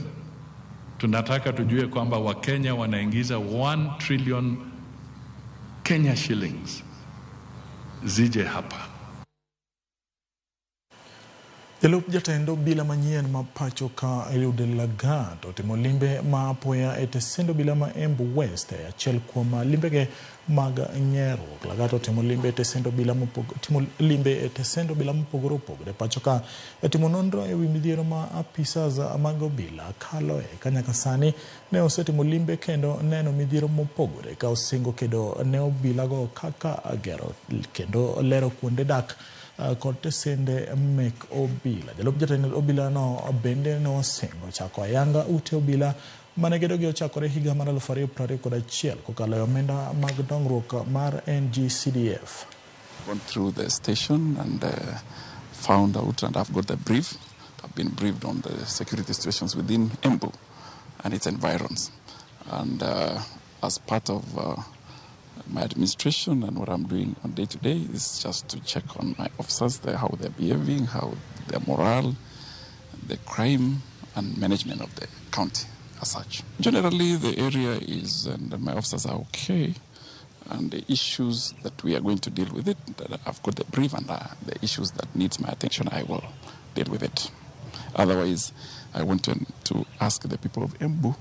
S5: tunataka tujue kwamba Wakenya wanaingiza 1 trillion Kenya shillings zije hapa.
S1: Jalup jatend obila manyien ma pacho ka Eliud Lagat otimo limbe ma apoya e tesend obila ma Embu West e achiel kuom limbege mag ng'eruok. Lagat otimo limbe e tesend obila mopogore opogore pacho ka e timo nonro ewi midhiero ma apisas mag obila kaloe ka nyaka sani ne osetimo limbe kendo neno midhiero mopogore ka osingo kedo ne obilago kaka gero kendo lero kuonde dak kod tesende mek obila. Jalup jatend obila no bende nosingo chako ayanga ute obila mane gedogi ochakore higa mar 2021 kokalo e omenda mag dongruok mar NGCDF.
S6: Gone through the station and found out, and I've got the brief. I've been briefed on the security situations within Embu and its environs. And as part of my administration and what I'm doing on day to day is just to check on my officers, how they're behaving, how their morale, the crime and management of the county as such. Generally, the area is, and my officers are okay, and the issues that we are going to deal with it, that I've got the brief, and the issues that needs my attention, I will deal with it. Otherwise, I want to ask the people of Embu,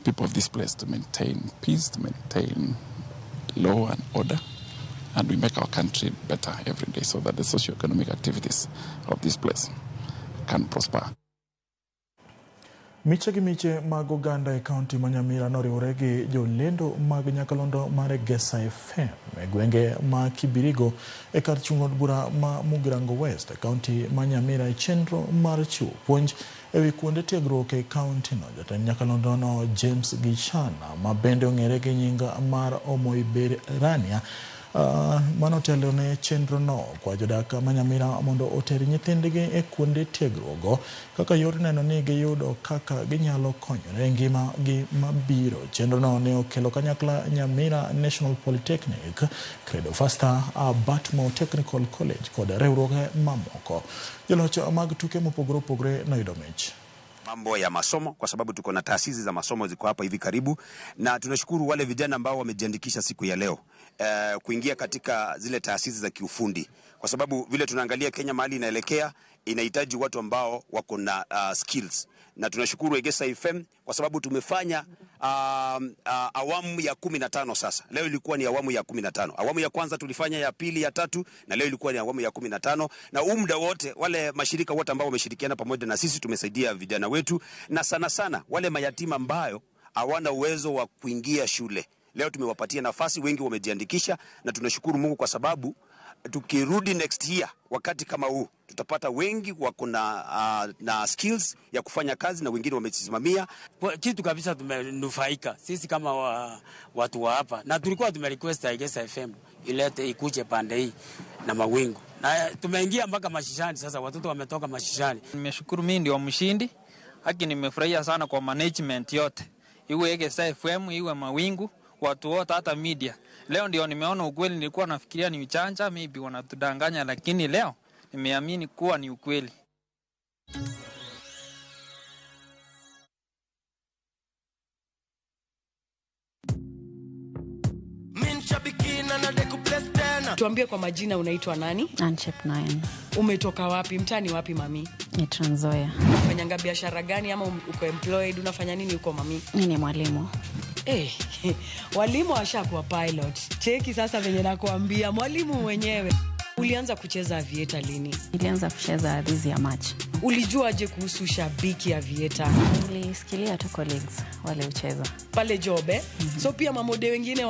S6: people of this place, to maintain peace, to maintain law and order, and we make our country better every day so that the socio-economic activities of this place can prosper.
S1: Miche gi miche mag oganda e kaunti ma Nyamira noriwore gi jolendo mag nyakalondo mar Egesa FM e gwenge ma Kibirigo e kar chung' od bura ma Mugirango West e kaunti ma Nyamira e chenro mar chiwo puonj ewi kuonde tiegruok e kaunti no. Jatend nyakalondo no James Gichana ma bende ong'ere gi nying mar Omoiberania manotelo ne chenro no kwa jodak ma Nyamira mondo oter nyithindgi e kuonde tiegruokgo kaka yor neno ni giyudo kaka ginyalo konyore e ngima gi mabiro. Chenro no ne okelo kanyakla Nyamira National Polytechnic, Credo Faster, Batmo Technical College kod riwruoge mamoko. Joloch mag tuke mopogore opogore noyudo mich.
S7: Mambo ya masomo, kwa sababu tuko na taasisi za masomo ziko hapa hivi karibu, na tunashukuru wale vijana ambao wamejiandikisha siku ya leo kuingia katika zile taasisi za kiufundi, kwa sababu vile tunaangalia Kenya mahali inaelekea, inahitaji watu ambao wako na skills. Na tunashukuru Egesa FM kwa sababu tumefanya awamu ya 15 sasa. Leo ilikuwa ni awamu ya 15. Awamu ya kwanza tulifanya, ya pili, ya tatu, na leo ilikuwa ni awamu ya 15. Na huu muda wote wale mashirika wote ambao wameshirikiana pamoja na sisi tumesaidia vijana wetu, na sana sana wale mayatima ambayo hawana uwezo wa kuingia shule. Leo tumewapatia nafasi, wengi wamejiandikisha, na tunashukuru Mungu kwa sababu tukirudi next year wakati kama huu tutapata wengi wako na skills ya kufanya kazi na wengine wamejisimamia.
S8: Kitu kabisa tumenufaika sisi kama watu wa hapa, na tulikuwa tumerequest Egesa FM ilete ikuje pande hii na mawingu, na tumeingia mpaka mashishani sasa, watoto wametoka mashishani.
S9: Nimeshukuru, mimi ndio mshindi. Haki nimefurahia sana kwa management yote, iwe Egesa FM iwe mawingu, watu wote, hata media. Leo ndio nimeona ukweli. Nilikuwa nafikiria ni uchanja, maybe wanatudanganya, lakini leo nimeamini kuwa ni ukweli.
S10: Tuambie kwa majina, unaitwa nani?
S11: Anchep 9.
S10: Umetoka wapi? Mtani wapi mami?
S11: Ni Trans Nzoia.
S10: Unafanyanga biashara gani ama uko employed? Unafanya nini huko mami?
S11: Mimi ni mwalimu.
S10: Walimu washakuwa pilot. Cheki sasa venye nakuambia, mwalimu mwenyewe. Ulianza kucheza avieta lini?
S11: Nilianza kucheza this year March.
S10: Ulijuaje kuhusu shabiki avieta?
S11: Nilisikilia tu colleagues wale ucheza
S10: pale job eh? So pia mamode wengine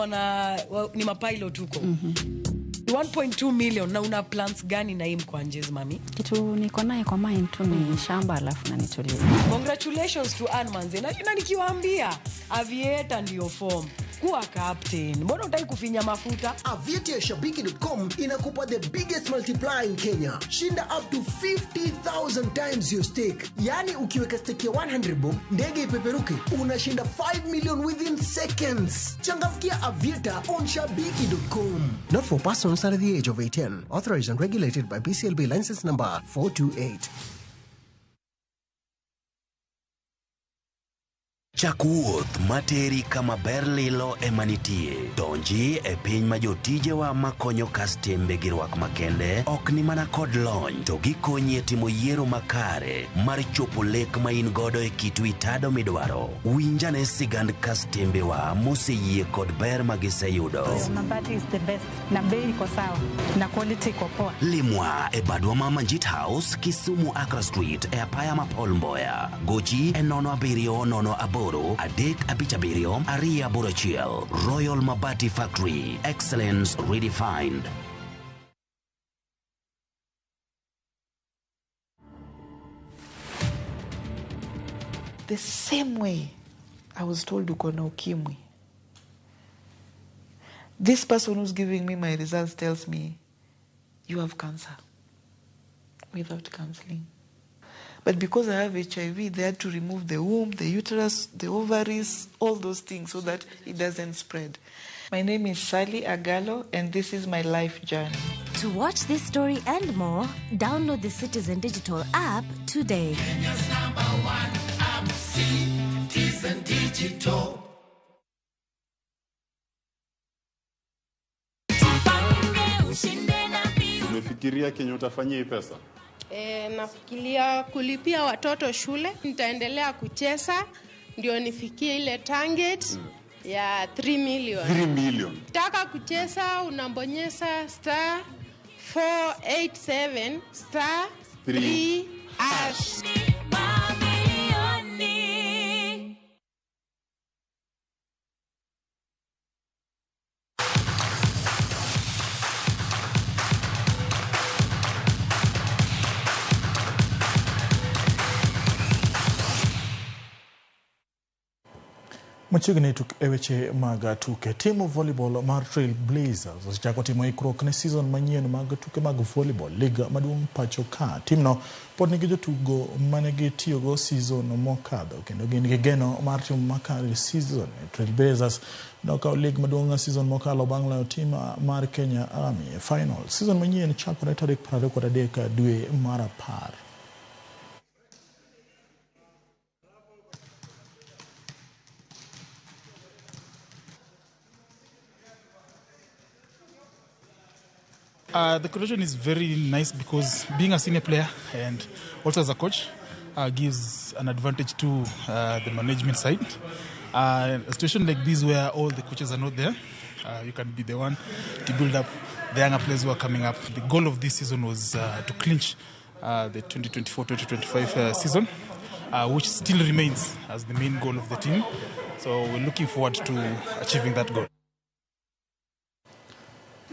S10: ni mapilot huko. 1.2 million. Na una plans gani na hii mkwanjezi mami?
S11: Kitu niko naye kwa mind tu ni shamba alafu na nitulie.
S10: Congratulations to Ann Manze. Na nikiwaambia avieta ndio form. Kuwa captain. Mbona hutaki kufinya mafuta?
S25: Avieta ya shabiki.com inakupa the biggest multiplier in Kenya. Shinda up to 50,000 times your stake. Yani ukiweka stake ya 100 bob, ndege ipeperuke, unashinda 5 million within seconds. Changamkia Avieta on shabiki.com. Not for persons under the age of 18. Authorized and regulated by BCLB license number 428.
S12: Chak wuoth materi kama ber lilo ema nitie. Donji e piny ma jotijewa makonyo kastembe gi rwak makende ok ni mana kod lony to gikonyi e timo yiero makare mar chopo lek ma in godo e kit wi tado midwaro. Winjane sigand kastembewa moseyie kod ber ma giseyudo.
S13: Mabati is the best na bei iko sawa na quality iko poa.
S12: Limwa e badwa ma Manjit House, Kisumu Accra Street e apaya ma Paul Mboya. Gochi e 07 08 357 281. Royal Mabati Factory. Excellence redefined.
S14: The same way I was told uko na ukimwi. This person who's giving me my results tells me, you have cancer, without counseling. But because I have HIV, they had to remove the womb, the uterus, the ovaries, all those things so that it doesn't spread. My name is Sally Agalo, and this is my life journey.
S23: To watch this story and more, download the Citizen Digital app today.
S15: Kenya's number one app, Citizen Digital.
S16: Umefikiria kenye utafanyia hii pesa?
S18: Nafikiria kulipia watoto shule. Nitaendelea kucheza ndio nifikie ile target ya 3 million.
S16: 3 million.
S18: Taka kucheza unabonyeza star 487 star 3 hash.
S1: Machiegni e weche mag tuke, tim volleyball mar Trail Blazers osechako timo ikruok ne season manyien mag tuke mag volleyball liga maduong' pacho ka. Timno pod nigi jotugo mane gitiyogo season mokadho kendo gin gi geno mar timo makare season. Trail Blazers nokawo lig maduong' season mokalo bang' loyo tim mar Kenya Army e final. Season manyien chakore tarik 23 dwe mar 10.
S27: The correlation is very nice because being a senior player and also as a coach gives an advantage to the management side. A situation like this where all the coaches are not there, you can be the one to build up the younger players who are coming up. The goal of this season was to clinch the 2024-2025 season, which still remains as the main goal of the team. So we're looking forward to achieving that goal.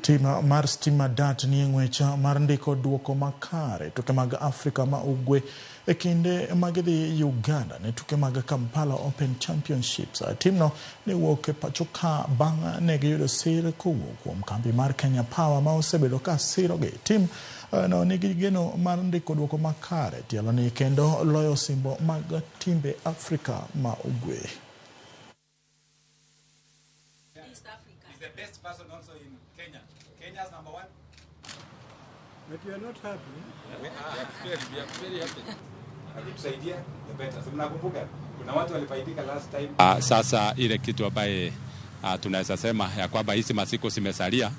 S1: Tim mar Stima Dat ni e ng'wech mar ndiko duoko makare tuke mag Afrika ma Ugwe e kinde magidhi Uganda ne tuke mag Kampala Open Championships. Timno ne wuok e pacho ka bang' ne giyudo sir kowuok kuom kambi mar Kenya Power ma osebedo ka sirogi. Tim no nigi geno mar ndiko duoko makare tielo ni kendo loyo osimbo mag timbe Afrika ma Ugwe.
S28: The best person also in Kenya. Kenya's number one.
S24: But you are not happy.
S28: We are very happy. Akitusaidia, the better. So mnakumbuka kuna watu walifaidika last time.
S29: Sasa ile kitu ambaye tunaweza sema ya kwamba hizi masiku zimesalia,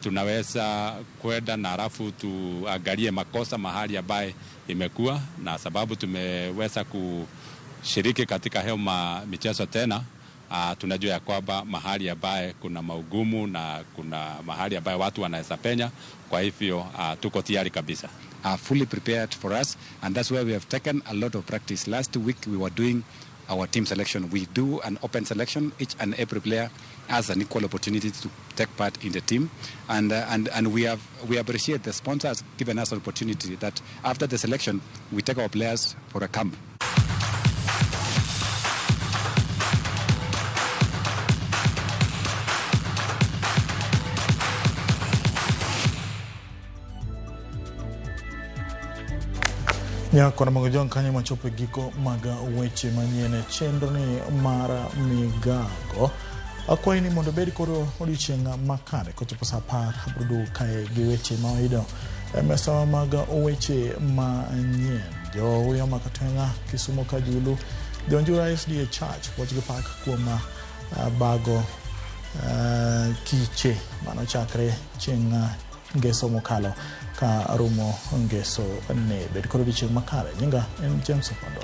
S29: tunaweza kwenda na halafu tuangalie makosa mahali ambaye imekuwa, na sababu tumeweza kushiriki katika hiyo michezo tena. Tunajua ya kwamba mahali ambaye kuna maugumu na kuna mahali ambaye watu wanaweza penya, kwa hivyo tuko tayari kabisa.
S30: Are fully prepared for us, and that's why we have taken a lot of practice. Last week we were doing our team selection. We do an open selection. Each and every player has an equal opportunity to take part in the team, and we appreciate the sponsors given us an opportunity that after the selection we take our players for a camp.
S1: Nyako na magojong kanyo machopo giko mag weche manyien e chenro ni mar migago. Akwayi ni mondo obed kod odiochieng' makare kochopo saa 10 abiro duogo kae gi weche ma wayudo e mesawa mag weche manyien. Jo Uyoma Katweng'a, Kisumu Kajulu, Jonjura SDA Church puoch gi pak kuom bago kiche manochakre chieng' ngeso mokalo ka rumo ngeso ne. Bed kod odiochieng' makare. Nyinga en James Opondo.